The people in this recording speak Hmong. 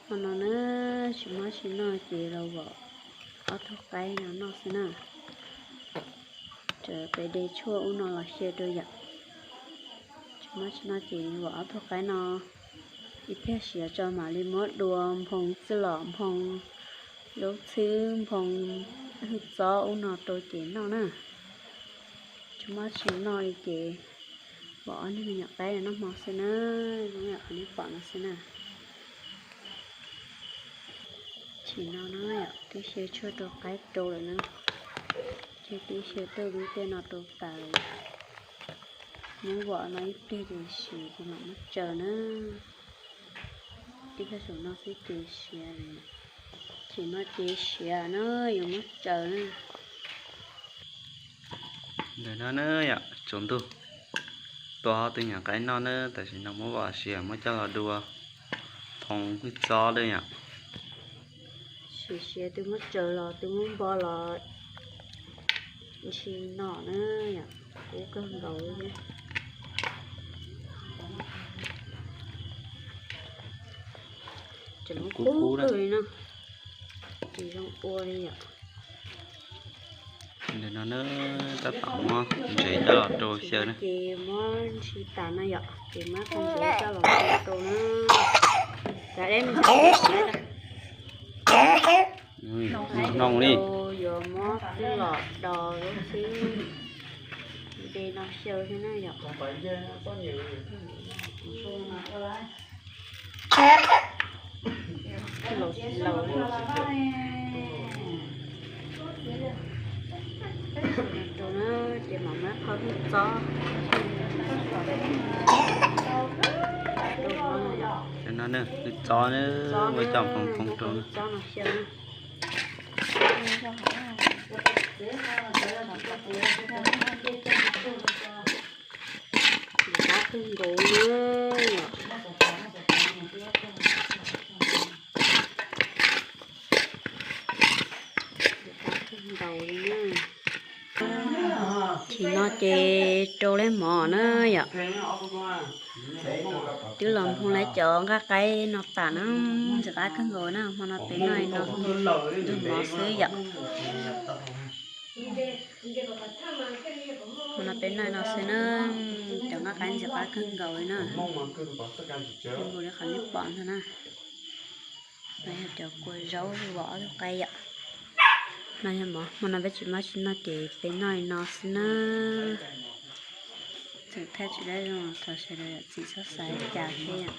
Hmo no na, tsis muaj tsis noj ces los vom ob tug qaib no noj xwb na. Peb de tshuaj ub no los xyaw rau yom. Tsis muaj tsis noj ces vom ob tug qaib no ib pliag siav tso mam li muab dua nphoo txwj lom, nphoo lub txhwb, nphoo hwj txob ub no rau ces noj na. Tsis muaj tsis noj li ces vom ob niag me nyuam qaib noj hmo xwb na, zoo yam qhov nej pom no xwb na. Chim no na yom, twb xyaw tshuaj rau qaib rau lawm na, ces twb xyaw tej lub tej no rau tas lawm. Muab vom no ib pliag ces siav ces mam muab tsaws na. Ib pliag saum no xwb ces siav lawm. Chim no ces siav na, yuav muab tsaws na. Ntawm no na yom, tsaus ntuj, tua ob tug nyuam qaib noj na, tam sim no muab vom siav muab coj los dua nphoo hwj txob na yom. Siav siav twb muab tsaws los twb muab npo los ntshis no na yom, kub kawg nkaus li. Tseem kub kub kawg li no, tsis zoo ua li yom. Ntawm no na, tab tom muab ntsev coj los rau xyaw na. Ces muab ntshis tas no yom, ces muab qhov ntsev coj los rau na. Cas deb me ntsis, no li. Yuav muab txwj lom dos lub txhwb de no xyaw xwb na yom. Laus laus li. Rau na, ces mam muab qhov hwj txob. Cov no hwj txob na, muab coj nphoo nphoo rau na. Ntxim qab kawg nkaus li na. Ntxim qab kawg nkaus li na. Chim no ces rau lawm mov na yom. Twb los nphoo lawm cov nqaij qaib no tas na, ntxim qab kawg nkaus na, hmo no peb noj li no, noj mov xwb yom. Hmo no peb noj li no xwb na, cov nqaij qaib ntxim qab kawg nkaus li na. Zoo nkaus li qhov nej pom ntag na. No yog cov kua zaub vom ob tug qaib yom. No yog mov, hmo no peb tsis muaj tsis noj ces peb noj li no xwb na. Tseem thaij tsis dab zoo los thov sawv daws zam txim txhob xav li cas thiab yom.